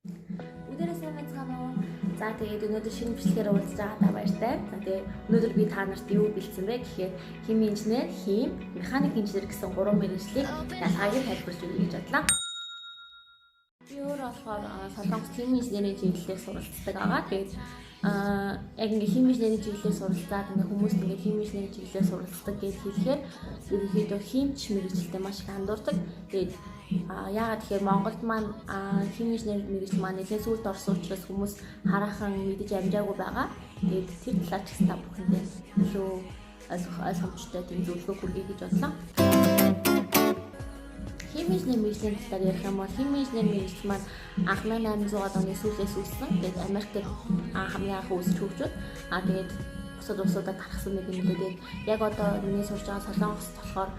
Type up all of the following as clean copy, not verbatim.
Бүгдээрээ сайн байцгаана уу? За, тэгээд өнөөдөр шинэ бичлэгээр уулзж байгаадаа баяртай. За, тэгээд өнөөдөр би та нарт юу бэлдсэн бэ гэхээр хими инженер, хим, механик инженер гэсэн гурван мэргэжлийг ялгааг нь тайлбарлаж өгье гэж бодлоо. Би өөрөө болохоор Солонгос хими инженерийн чиглэлээр суралцдаг байгаа. Тэгээд яг ингээ хими инженерийн чиглэлээр суралцаад, ингээ хүмүүст ингээ хими инженерийн чиглэлээр суралцдаг гэж хэлэхээр ерөнхийдөө химч мэргэжилтэй маш их андуурдаг. Тэгээд яагаад тэгэхээр Монголд маань хими инженер мэргэжил маань нэлээд сүүлд орсон учраас хүмүүс хараахан мэдэж амжаагүй байгаа. Тэгээд тэр талаар ч гэсэн та бүхэндээ илүү ойлгомжтой тийм зөвлөгөө хүргэе гэж бодлоо. Хими инженер мэргэжлийн талаар ярих юм бол хими инженер мэргэжил маань анх 1800-аад оны сүүлээс үүссэн. Тэгээд Америкт хамгийн анх үүсч хөгжөөд, тэгээд бусад улсуудад тархсан нэг юм лээ. Тэгээд яг одоо миний сурж байгаа Солонгост болохоор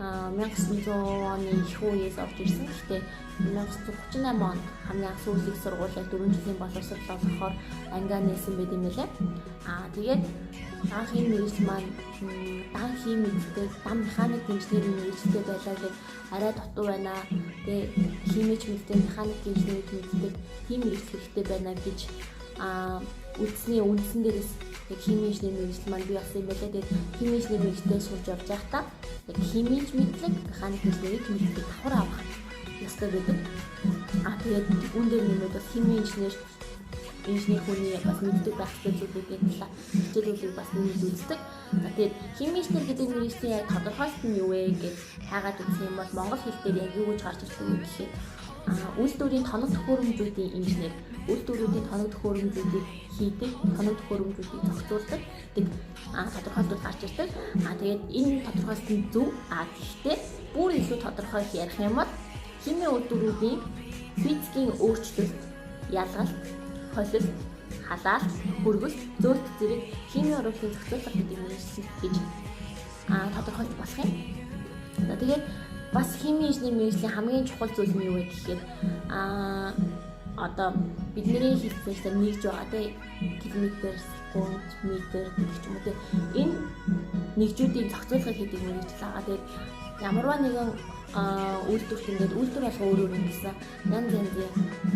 1900 оны их үеэс орж ирсэн. Гэхдээ 1938 онд хамгийн анх сүүлийн сургууль яг 4 жилийн боловсрол олгохоор ангиа нээсэн байт юм лээ. Тэгээд анх энэ мэргэжил маань дан хими мэддэг, дан механик инженерийн мэргэжилтэй байлаа гэж арай дутуу байна. Тэгээ химич мэддэг, механик инженерийг мэддэг тийм мэргэжил хэрэгтэй байна гэж үлдсэний үндсэн дээрээс яг хими инженер мэргэжил маань бий болсон юм байна. Тэгээд хими инженер мэргэжлээр сурж явж байхдаа яг химич мэдлэг, механик инженерийг мэдлэг давхар авах ёстой байдаг. Тэгээд үүн дээр нэмээд бас хими инженер хүний бас мэддэг байх ёстой зүйлүүдийн талаар хичээлүүдийг бас нэмж үздэг. За, тэгээд хими инженер гэдэг мэргэжлийн яг тодорхойлолт нь юу вэ гэж хайгаад үзэх юм бол монгол хэл дээр яг юу гэж гарч ирдэг вэ гэхээр үйлдвэрийн тоног төхөөрөмжүүдийн инженер, үйлдвэрүүдийн тоног төхөөрөмжүүдийг хийдэг, тоног төхөөрөмжүүдийг зохицуулдаг гэдэг тодорхойлолтууд гарч ирдэг. Тэгээд энэ тодорхойлолт нь зөв. Тэгэхдээ бүр илүү тодорхой ярих юм бол химийн үйлдвэрүүдийн физикийн өөрчлөлт, ялгалт, холилт, халаалт, хөргөлт, зөөлт зэрэг химийн уруулын зохицуулга гэдэг мэргэжил гэж тодорхойлж болох юм. За, тэгээд бас химийн инженер мэргэжлийн хамгийн чухал зүйл нь юу вэ гэхээр одоо бидний хэлцээгээр нэгж байгаа тий, километр, секунд, метр гэдэг ч юм уу тий, энэ нэгжүүдийн зохицуулгыг хийдэг мэргэжил байгаа. Тэгээд ямарваа нэгэн үйлдвэрт ингээд үйлдвэр болго өөр өөр ингэсэн янз янзын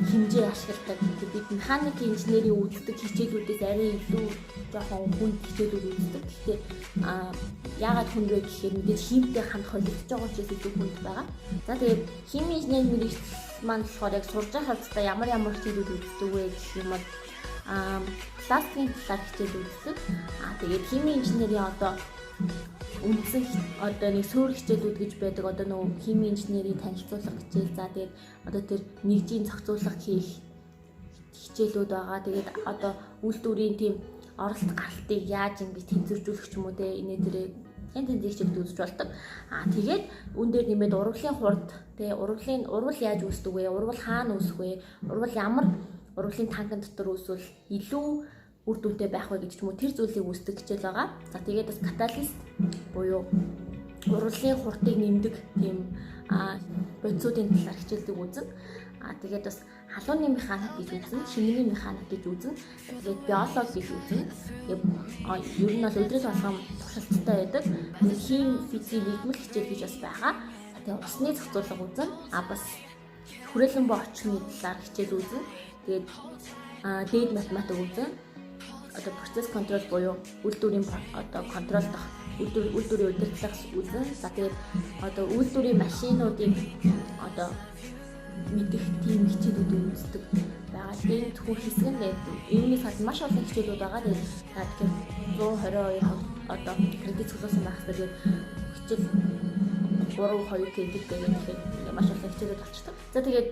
хэмжээ ашигладаг. Бид механик инженерийн үздэг хичээлүүдээс арай илүү жоохон хүнд хичээлүүд үздэг. Гэхдээ яагаад хүнд вэ гэхээр мэдээж химтэй хамт холилдож байгаа учраас илүү хүнд байгаа. За, тэгээд хими инженер мэргэжил маань болохоор яг сурж байгаа хугацаанд ямар ямар хичээлүүд үздэг вэ гэх юм бол пластикийн талаар хичээл үздэг. Тэгээд хими инженерийн одоо үндсэн одоо нэг суурь хичээлүүд гэж байдаг. Одоо нөгөө хими инженерийн танилцуулга хичээл. За, тэгээд одоо тэр нэгжийн зохицуулга хийх хичээлүүд байгаа. Тэгээд одоо үйлдвэрийн тийм оролт гаралтыг яаж ингэж тэнцвэржүүлэх ч юм уу те, инээ тэрээ янз янзын хичээлүүд үзэж болдог. Тэгээд үүн дээр нэмээд урвалын хурд те, урвалын урвал яаж үүсдэг вэ? Урвал хаана үүсэх вэ? Урвал ямар урвалын танкан дотор үүсвэл илүү үр дүнтэй байх вэ гэж ч юм уу, тэр зүйлийг үүсдэг хичээл байгаа. За, тэгээд бас catalyst буюу урвалын хурдыг нэмдэг тийм бодисуудын талаар хичээлдэг үзнэ. Тэгээд бас халууны механик гэж үзнэ, шингэний механик гэж үзнэ. Тэгээд биологи гэж үзнэ. Ер нь бол өдрөл болгон туршилттай байдаг. Хим, физик, нийгмэл хичээл гэж бас байгаа. Тэгээд усны зохицуулга үзнэ. Бас хүрээлэн боо орчны талаар хичээл үзнэ. Тэгээд дээд математик үзнэ. Одоо process control буюу үйлдвэрийн одоо control дох үйлдвэрийн удирдлага үзнэ. За, тэгээд одоо үйлдвэрийн машинуудыг одоо мэдэх тийм хичээлүүд үздэг байгаа. Тэгээд энэ зөвхөн хэсэг нь байдаг. Үүнээс гадна маш олон хичээлүүд байгаа. Тэгээд та тэгэхээр 122 одоо кредит цуглуулсан байх хэрэгтэй. Тэгээд хичээл 3 2 кредит гэдэг тэгэхээр маш олон хичээлүүд болчдөг. За, тэгээд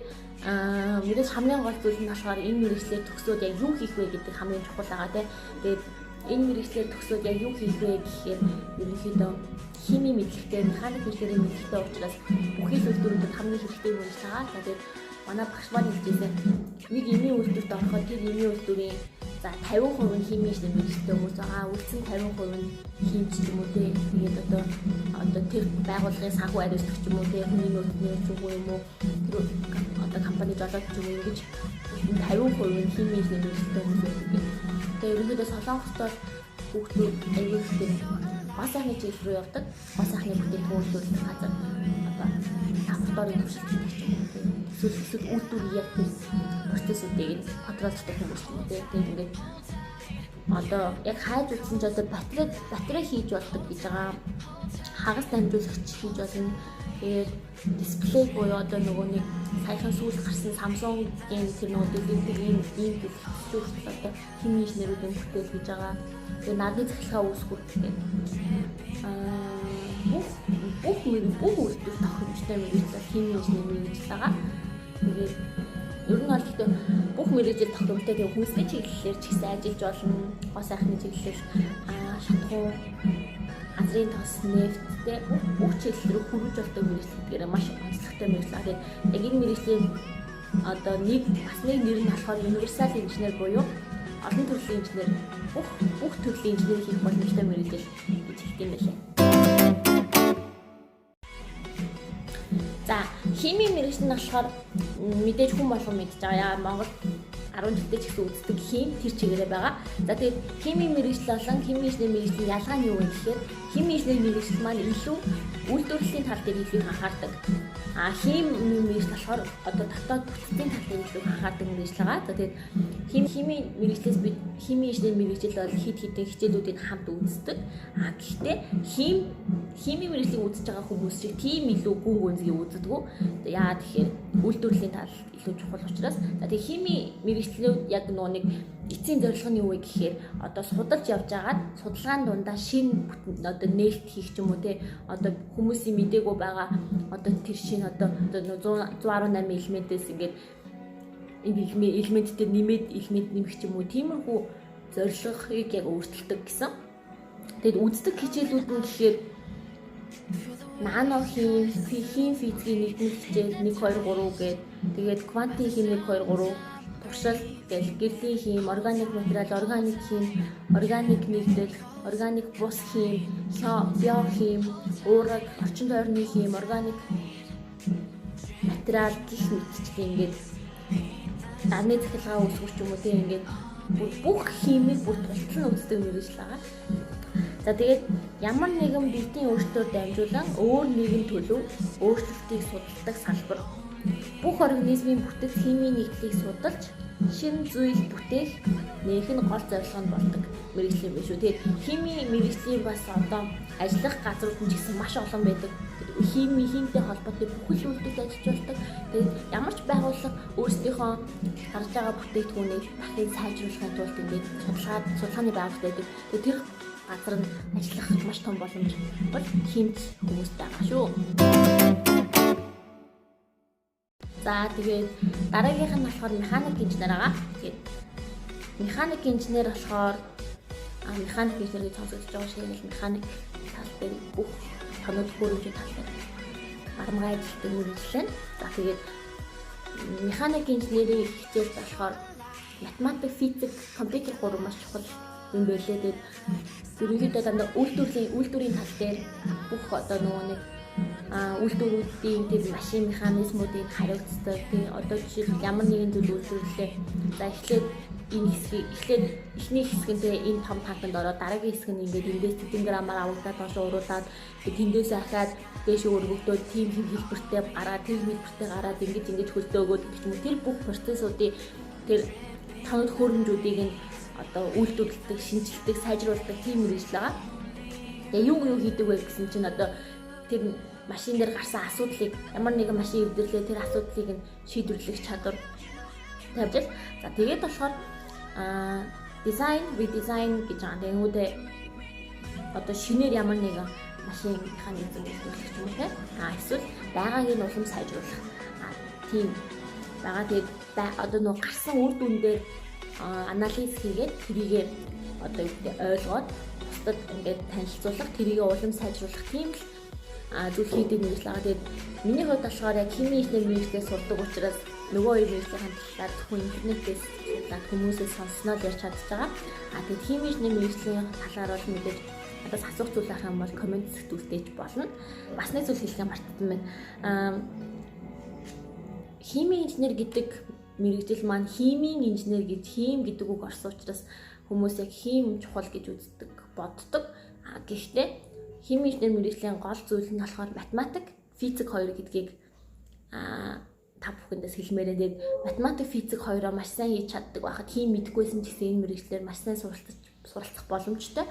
мэдээж хамгийн гол зүйл нь болохоор энэ мэргэжлээр төгсөөд яг юу хийх вэ гэдэг хамгийн чухал байгаа тий. Тэгээд энэ мэргэжлээр төгсөөд яг юу хийх вэ гэхээр ерөнхийдөө хими мэдлэгтэй, механик инженерийн мэдлэгтэй учраас бүхий л үйлдвэрүүдэд хамгийн хэрэгтэй мэргэжил байгаа. За, тэгээд манай багш маань хэлжсэн, нэг эмийн үйлдвэрт ороход тэр эмийн үйлдвэрийн за 50% нь хими инженер мэргэжилтэй хүмүүс байгаа. Үлдсэн 50% нь химч ч юм уу те. Тэгээд одоо тэр байгууллагын санхүү хариуцдаг ч юм уу те, хүний нөөцний үгүй юм уу, тэр одоо компани жолооч ч юм уу, ингэж 50% нь хими инженер мэргэжилтэй хүмүүс байдаг гэх. Тэгээд ерөнхийдөө Солонгост бол хүүхдүүд аягүй их тийм гоо сайхны чиглэл рүү явдаг. Гоо сайхны бүтээгдэхүүн үйлдвэрлэх газар одоо лабораторийн туршилт хийдэг ч юм уу. Эсвэл үйлдвэрийн яг тэр процессуудыг нь контролддог хүмүүс юм тий. Тэгээд ингээд одоо яг хайж үзсэн ч одоо батарей хийж болдог гэж байгаа. Хагас дамжуулагч хийж болно. Тэгээд дисплей буюу одоо нөгөө нэг саяхан сүүл гарсан Samsung-ийн тэр нөгөө дэлгэрдэг ийм дэлгэцүүд хүртэл одоо химийн инженерүүдийн бүтээл гэж байгаа. Тэгээд нарны цахилгаан үүсгүүр гэдэг. Бүх бүх үйлдвэр тохиромжтой мэргэжил химийн инженер мэргэжил байгаа. Тэгээд ер нь бол гэхдээ бүх мэргэжил тохиромжтой. Тэгээд хүнсний чиглэлээр ч гэсэн ажиллаж болно. Гоо сайхны чиглэлээр шатхуу, газрын тос, нефть тэ бүх чиглэл рүү хөрвж болдог мэргэжил гэдгээр маш онцлогтой мэргэжил. Тэгээд яг энэ мэргэжлийн одоо нэг бас нэг нэр нь болохоор универсал инженер буюу олон төрлийн инженер, бүх төрлийн инженер хийх боломжтой мэргэжил гэж хэлдэг юм байлээ. За, химийн мэргэжил нь болохоор мэдээж хүн болгон мэдж байгаа. Яа, Монгол 10 жилдээ ч гэсэн үздэг хим тэр чигээрээ байгаа. За, тэгээд химийн мэргэжил болон химийн инженер мэргэжлийн ялгаа нь юу вэ гэхээр химийн инженер мэргэжил маань илүү үйлдвэрлэлийн тал дээр илүү их анхаардаг. А химийн мэргэжил болохоор одоо дотоод бүтцийн тал дээр илүү их анхаардаг мэргэжил байгаа. За, тэгээд химийн мэргэжлээс бид химийн инженер мэргэжил бол хэд хэдэн хичээлүүдийг хамт үздэг. А гэхдээ химийн мэргэжлийг үзэж байгаа хүмүүс шиг тийм илүү гүн гүнзгий үздэггүй. Яагаад тэгэхээр үйлдвэрлэлийн тал илүү чухал учраас. За, тэгээд химийн мэргэжлүүд яг нөгөө нэг эцсийн зорилго нь юу вэ гэхээр одоо судалж явж байгаад судалгаан дундаа шинэ бүтэн одоо нээлт хийх ч юм уу те, одоо хүмүүсийн мдээгүй байгаа одоо тэр шинэ одоо 118 элементээс ингээд энэ элемент дээр нэмээд элемент нэмэх ч юм уу, тиймэрхүү зорилгыг яг өөрчилдөг гэсэн. Тэгэд үздэг хичээлүүд нь гэхээр нано хим, хим физикийн нэгдмэл хичээл 1 2 3 гээд, тэгээд квантын хим 1 2 3, туршилт гэл, гэрлийн хим, органик материал, органик хим, органик нэгдэл, органик бус хим, биохим, уураг, орчин тойрны хим, органик материал гэх мэтчилэн ингээд нарны цахилгаан үүсгэх ч юм уу тийм ингээд бүх химийг бүр тултал нь үздэг мэргэжил байгаа. За, тэгээд ямар нэгэн биетийн өөрчлөлтөөр дамжуулан өөр нэгэн төлөв өөрчлөлтийг судалдаг салбар. Бүх организмын бүтэц химийн нэгдлийг судалж шинэ зүйл бүтээх нэх нь гол зорилго нь болдог мэргэжил юм биш үү. Тэгээд химийн мэргэжлийн бас одоо ажиллах газрууд нь ч гэсэн маш олон байдаг. Химийн химтэй холбоотой бүхэл үйлдэлд ажиллаж болдог. Тэгээд ямар ч байгууллага өөрсдийнхөө гаргаж байгаа бүтээгдэхүүнийг дахин сайжруулахын тулд ингээд судалгааны байгууллага байдаг. Тэгээд тэр газар нь ажиллах маш том боломж бол химч хүмүүст байгаа шүү. За, тэгээд дараагийнх нь болохоор механик инженер байгаа. Тэгээд механик инженер болохоор механик инженер гэж сонсогдож байгаа шиг л механик тал дээр бүх тоног төхөөрөмжийн тал дээр барамгай ажилтдаг мэргэжил. За, тэгээд механик инженерийн хичээл болохоор математик, физик, компьютер гурав маш чухал юм байлээ. Тэгээд ерөнхийдөө дандаа үйлдвэрийн тал дээр бүх одоо нөгөө нэг үйлдвэрүүдийн тэр машин механизмуудыг хариуцдаг. Тийм, одоо жишээлбэл ямар нэгэн зүйл үйлдвэрлэлээ. За, эхлээд энэ хэсгийг эхлээд эхний хэсэг нь энэ том танканд ороод, дараагийн хэсэг нь ингээд эндээс тэдэн грамаар авагдаад доош уруулаад, тэндээс ахаад дээш өргөгдөөд, тийм хэлбэртэй гараад, тэр хэлбэртэй гараад ингэж ингэж хөлдөөгөөд гэх юм уу. Тэр бүх процессуудын тэр тоног төхөөрөмжүүдийг нь одоо үйлдвэрлэдэг, шинэчилдэг, сайжруулдаг тийм мэргэжил байгаа. Тэгээ юу хийдэг вэ гэсэн чинь одоо тэр машин дээр гарсан асуудлыг, ямар нэгэн машин эвдэрлээ, тэр асуудлыг нь шийдвэрлэх чадвар тавьж л. За, тэгээд болохоор дизайн, redesign гэж байгаа. Тэгэнгүүтээ одоо шинээр ямар нэгэн машин механизм үйлдвэрлэх юм уу те. Эсвэл байгаагийг нь улам сайжруулах. Тийм байгаа. Тэгээд одоо нөгөө гарсан үр дүн дээр анализ хийгээд, тэрийгээ одоо юу гэдэг ойлгоод бусдад ингээд танилцуулах, тэрийгээ улам сайжруулах тийм л зүйл хийдэг мэргэжил байгаа. Тэгээд миний хувьд болохоор яг химийн инженер мэргэжлээ сурдаг учраас нөгөө хоёр мэргэжлийн талаар зөвхөн интернетээс судлаад, хүмүүсээс сонссноо л ярьж чадж байгаа. Тэгээд химийн инженер мэргэжлийн талаар бол мэдээж надаас асуух зүйл байх юм бол comment хэсэгт үлдээж болно. Бас нэг зүйл хэлэхээ мартсан байна. Химийн инженер гэдэг мэргэжил маань химийн инженер гэж хим гэдэг үг орсон учраас хүмүүс яг хим чухал гэж үздэг, боддог. Гэхдээ химийн инженер мэргэжлийн гол зүйл нь болохоор математик, физик хоёр гэдгийг Та бүхэндээс хэлмээрээ. Тэгээд математик, физик хоёроо маш сайн хийж чаддаг байхад хими мэдэхгүйсэн ч гэсэн энэ мэргэжлээр маш сайн суралцах боломжтой.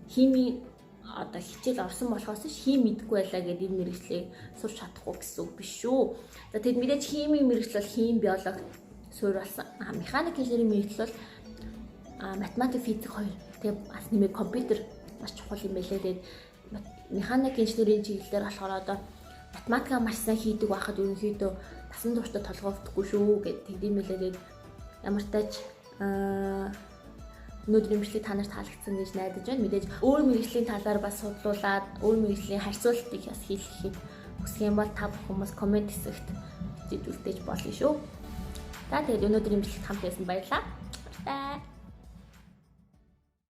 Хими одоо хичээл орсон болохоос хими мэдэхгүй байлаа гэдэг энэ мэргэжлийг сурч чадахгүй гэсэн үг биш шүү. За, тэгэд мэдээж химийн мэргэжил бол хим, биологи суурь болсон. А механик инженерийн мэргэжил бол математик, физик хоёр. Тэгээ бас нэмээд компьютер маш чухал юм байлээ. Тэгээд механик инженерийн чиглэлээр болохоор одоо математика маш сайн хийдэг байхад ерөнхийдөө насан туршдаа толгой өвдөхгүй шүү гэд тэгдэм байлээ. Тэгээд ямар тач өнөөдрийн бичлэг та нарт таалагдсан гэж найдаж байна. Мэдээж өөр мэргэжлийн талаар бас судлуулад өөр мэргэжлийн харьцуултыг бас хийлгэхийг хүсэх юм бол та бүхэн бас comment хэсэгт бичиж үлдээж болно шүү. За, тэгээд өнөөдрийн бичлэгт хамт байсан баярлалаа. Баяртай.